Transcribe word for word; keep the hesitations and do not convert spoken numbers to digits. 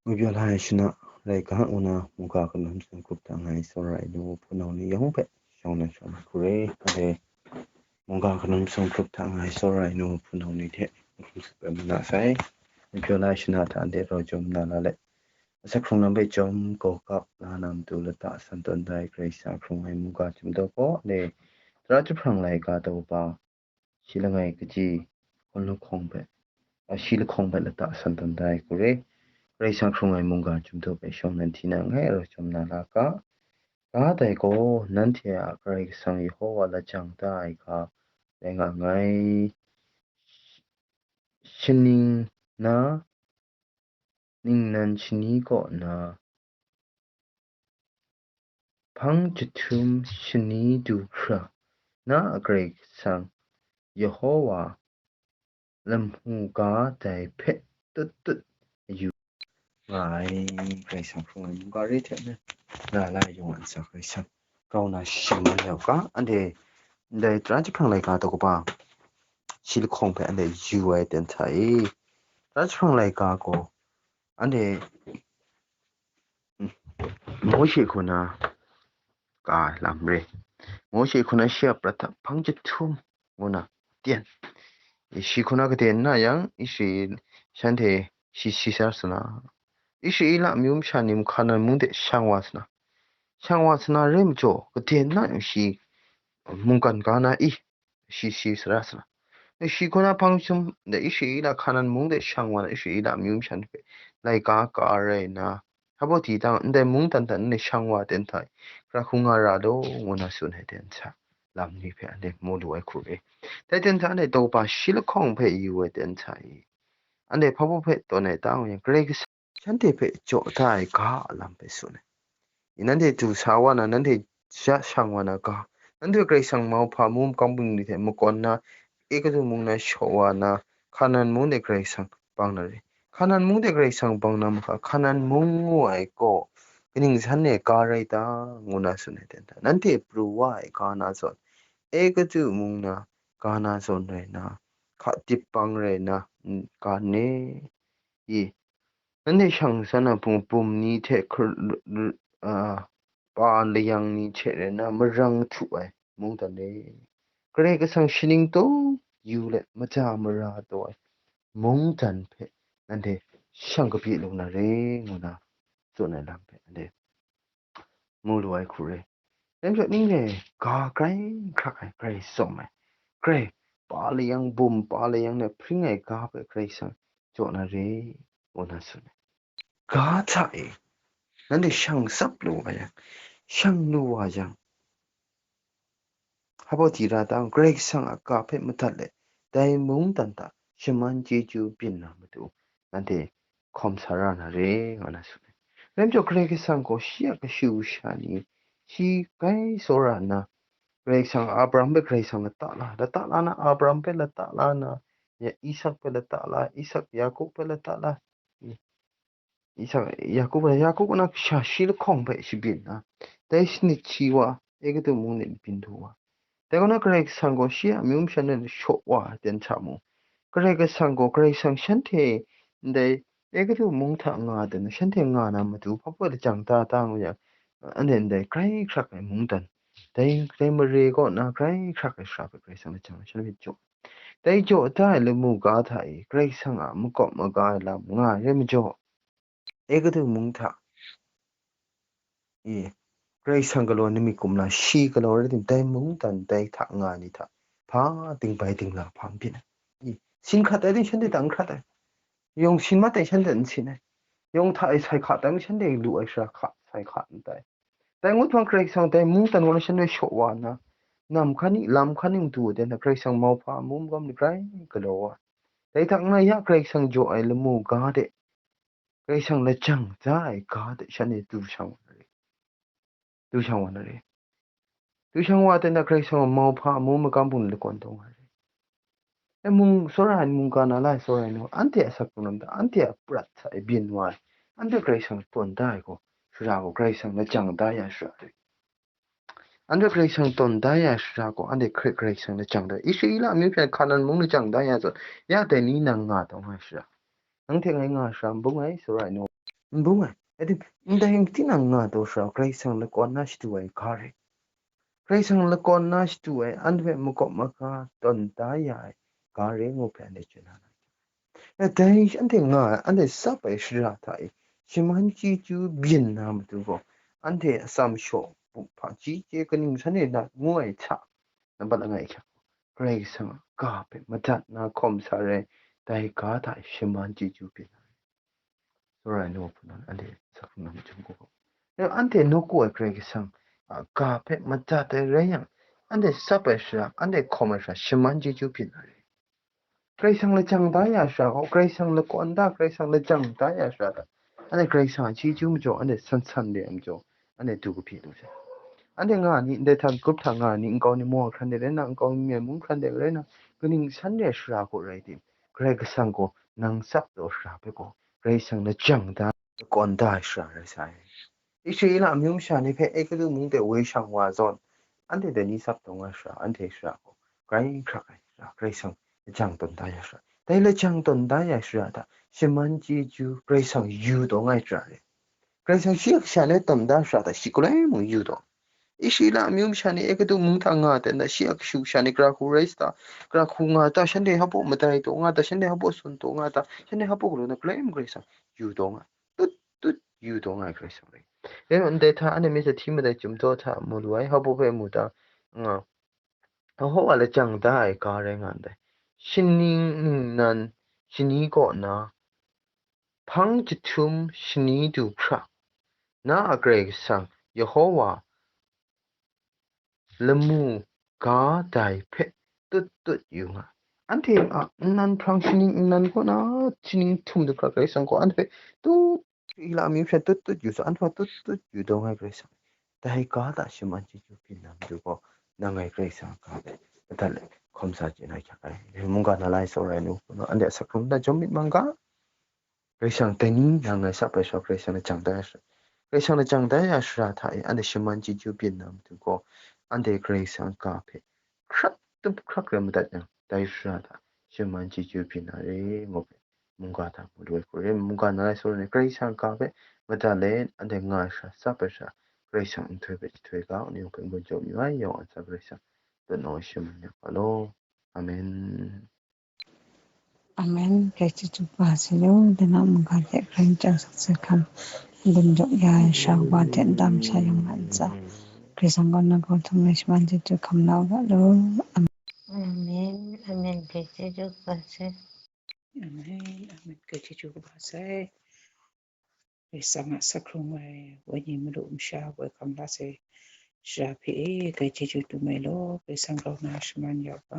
Ngwipyaw la ai shana rai ga ngu na, mungga hkanun masum grup hta nga ai tsawra ai nu hpunau ni yawng hpe shawng na shawng na hku re. Anhte mungga hkanun masum grup hta nga ai tsawra ai nu hpunau ni hte n hkrum sut bai mu na sai. Ngwipyaw la ai shana hta anhte rau jawm na la let, asak hkrung lam hpe jawm gaw kap la na matu lata san tawn da ai Karai Kasang hkrung ai mungga chyum daw gaw, anhte tara jahprang laika daw ba, shi langai kaji hkun lahkawng hpe, a, shi lahkawng hpe lata san tawn da ai hku re. Karai Kasang hkrung ai mungga chyum daw hpe shawng nan hti na nngai, rau jawm na la ga. Ga dai gaw, nanhte a Karai Kasang Yehova lajang da ai ga rai nga nngai. Shaning na, ningnan shani kaw na, hpang jahtum shani du hkra, na a Karai Kasang Yehova lamu ga dai hpe tut tut yu nga ai. Karai Kasang hkrung ai mungga re hte na, na la yawng a ntsa Karai Kasang grau na shang mai yau ga, anhte ndai tara jahprang laika daw kaba shi lahkawng hpe anhte yu ai ten hta e. Tara jahprang laika gaw, anhte, mm, Mawshe hku na ka lam re. Mawshe hku na shi a prat hta hpang jahtum ngu na ten. Shi hku na kaden na yang, Israel shanhte shi si sar sa na. Israel a amyu masha ni Hkanan mung de shang wa sa na. Shang wa sa na re majaw, kaden na yang shi mungkan ga na i, shi si sara sa na. Shi hku na hpang jahtum, ndai Israel a Hkanan mung de shang wa na Israel a amyu masha ni hpe laika ka rai nna, hpa baw di tang, ndai mungdan hta nanhte shang wa ten hta, hkra hkungga ra law, ngu na tsun ai ten hta, lam ni hpe anhte mu lu ai hku re. Dai ten hta anhte daw ba shi lahkawng hpe yu ai ten hta e. Anhte hpa baw hpe tawn ai ta ngu yang, Karai Kasang shanhte hpe jaw da ai ga a lam hpe tsun ai. Nanhte du sa wa na, nanhte ja shang wa na ga, nanhte Karai Kasang mauhpa mu makam bungli hte makawn na, Egutu mung na shaw wa na, Hkanan mung de Karai Kasang bang na re. Hkanan mung de Karai Kasang bang na mahka, Hkanan mung ngu ai gaw, kaning san e ga rai ta, ngu na tsun ai ten hta, nanhte pru wa ai ga na zawn, Egutu mung na ga na zawn rai na, hka dip bang rai na, n-, ga ne? I, nanhte shang san a bum, bum ni hte hkr-, r-, r-, a, pa layang ni hte rai na, marang htu ai mungdan e, Karai Kasang shaning taw yu let, maja mara taw ai mungdan hpe nanhte shang kabyi lu na re, ngu na tsun ai lam hpe anhte mu lu ai hku re. Dai majaw, ning re ga grai hkrak ai, grai tsawm ai, grai pa layang bum, pa layang hte hpring ai ga hpe Karai Kasang jaw na re, ngu na tsun ai. Ga hta e, nanhte shang tsap lu wa yang, shang lu wa yang, hpa baw di ra ta, Karai Kasang a ga hpe madat let, dai mungdan hta shaman chyeju byin na matu, nanhte hkawm sa ra na re, nga na tsun ai. Rai majaw, Karai Kasang gaw shi a kashu kasha ni, shi grai tsawra nna, Karai Kasang Abraham hpe Karai Kasang lata la, lata la na, Abraham hpe lata la na, ya Isak hpe lata la, Isak, Yaku hpe lata la, Isak, Yaku, Yaku na kasha shi lahkawng hpe shabyin na, dai sanit shi wa, Egutu mung de byin du wa. Dai kaw na, Karai Kasang gaw shi a amyu masha ni shaw wa ai ten hta mung, Karai Kasang gaw, Karai Kasang shanhte ndai Egutu mung hta nga ai ten, shanhte nga na matu, hpa baw lajang da da ngu yang, anhte ndai grai hkrak ai mungdan, dai, dai mare kaw na grai hkrak ai shara hpe Karai Kasang lajang shanhte hpe jaw. Dai jaw da ai lamu ga hta e, Karai Kasang a makawp maga ai lam nga ai rai majaw, Egutu mung hta e, Karai Kasang galaw nami kumla shi galaw rai tim, dai mungdan dai hta nga ai ni hta hpa dingbai dingla hpa n byin ai. E, sin hkrat ai ting shanhte hta n hkrat ai. Yawng sin mat ai shanhte n sin ai. Yawng hta e sai hka tai shanhte lu ai shara hka, sai hka n tai. Dai ngut hpang Karai Kasang dai mungdan wa na shanhte shaw wa nna, nam hkan ni, lam hkan ni matu wa de na, Karai Kasang mauhpa mu magam ni grai galaw wa. Dai hta n-, ya Karai Kasang jaw ai lamu ga de, Karai Kasang lajang da ai ga de, shanhte du shang wa na re. Du shang wa na re. Du shang wa ten na, Karai Kasang a mauhpa mu magam bungli lakawn taw nga ai. E mung, tsawra ai mungga na la ai tsawra ai nu, anhte a asak hkrung lam hta, anhte a prat hta e byin wa ai, anhte Karai Kasang tawn da ai gaw, shara gaw Karai Kasang lajang da ya shara re. Anhte Karai Kasang tawn da ya shara gaw, anhte hkrai Karai Kasang lajang da, Israela amyu hpe Hkanan mung lajang da ya zawn, ya dai ni nang nga taw nga ai shara, nang hte ngai nga ai shara n bung ai, tsawra ai nu. n bung ai. Rai tim, ndai tinang nga taw sha, Karai Kasang lakawn na shadu ai ga rai. Karai Kasang lakawn na shadu ai, anhte hpe makawp maga tawn da ya ai ga rai ngu hpe anhte chye na na. Dai anhte nga ai, anhte tsap ai shara hta e, shaman chyeju byin na matu gaw, anhte atsam shaw, bu hpaji chye, kaning san e nat ngu ai hta, nampat langai hkyak, Karai Kasang a ga hpe madat na hkawm sa rai, dai ga hta e shaman chyeju byin na rai. Tsawra ai nu hpunau ni, anhte sakhkung na machyum hku gaw, anhte nawku ai Karai Kasang a ga hpe madat ai rai yang, anhte tsap ai shara, anhte hkawm ai shara, shaman chyeju byin na rai. Karai Kasang lajang da ya shara gaw, Karai Kasang lakawn da, Karai Kasang lajang da ya shara hta, anhte Karai Kasang a chyeju majaw, anhte san san de ai majaw, anhte du kahpyi lu sai. Anhte nga ai ni, ndai hta grup hta nga ai ni, nkau ni mung hkran de rai na, nkau ni mung hkran de rai na, kaning san re ai shara gaw rai tim, Karai Kasang gaw nang tsap taw shara hpe gaw, Karai Kasang lajang da, lakawn da ai shara rai sai. Israela amyu masha ni hpe Egutu mung de woi shang wa zawn, anhte dai ni tsap taw nga ai shara, anhte shara gaw grai hkrak ai shara, Karai Kasang lajang tawn da ya shara. Dai lajang tawn da ya shara hta shaman chyeju Karai Kasang yu taw nga ai shara rai. Karai Kasang shi a kasha ni tawn da shara hta shi galoi mung yu taw. Israela amyu masha ni Egutu mung hta nga ai hta, shi a kashu kasha ni gara hku rai sa ta, gara hku nga ta, shanhte hpa baw madai taw nga ta, shanhte hpa baw sun taw nga ta, shanhte hpa baw galaw na galoi mung Karai Kasang yu taw nga, tut tut yu taw nga ai Karai Kasang rai. Rai nna, ndai hta anhte myit sa hti madai chyum daw hta mu lu ai, hpa baw hpe mu ta, nga, Yehowa lajang da ai ga rai nga ndai. Shani ningnan shani kaw na, hpang jahtum shani du hkra, na a Karai Kasang Yehowa lamu ga dai hpe tut tut yu nga. Anhte a nnan hpang shaning nnan kaw na, shaning htum du hkra Karai Kasang gaw anhte hpe tut, Israela amyu hpe tut tut yu sa, anhte hpe tut tut yu taw nga ai Karai Kasang. Dai ga hta shaman chyeju byin na matu gaw, nang ngai Karai Kasang a ga hpe madat let hkawm sa chye na hkyak ai. Mungga na lai tsawra ai nu hpunau ni, anhte a sakhkung na jawm myit mang ga. Karai Kasang dai ni nang ngai tsap ai shara, Karai Kasang lajang da ya shara, Karai Kasang lajang da ya shara hta e, anhte shaman chyeju byin na matu gaw, anhte Karai Kasang a ga hpe hkrak tup hkrak rai madat yang, dai shara hta shaman chyeju byin na re, ngu hpe mungga hta mu lu ai hku rai, mungga na lai tsawra ai ni, Karai Kasang a ga hpe madat let, anhte nga ai shara, tsap ai shara, Karai Kasang nhtoi hpe jahtoi ga, ni yawng hpe n-gun jaw mayu ai, yawng a ntsa Karai Kasang lawt na wa shaman ya ga law. Amen. Amen. Karai chyeju kaba sai law, dai na mungga hte hkrai chyang sakse hkam, n-gun jaw ya ai sha wa hte n tam sha yawng a ntsa, Karai Kasang gaw nang hkrum htum ai shaman chyeju hkam la u ga law. Amen. Amen. Amen. Karai chyeju kaba sai. Amen. Amen. Karai chyeju kaba sai. Karai Kasang a sakhkung ai wenyi malu masha woi hkam la sai shara hpe e, Karai chyeju dum ai law, Karai Kasang grau na shaman ya u ga.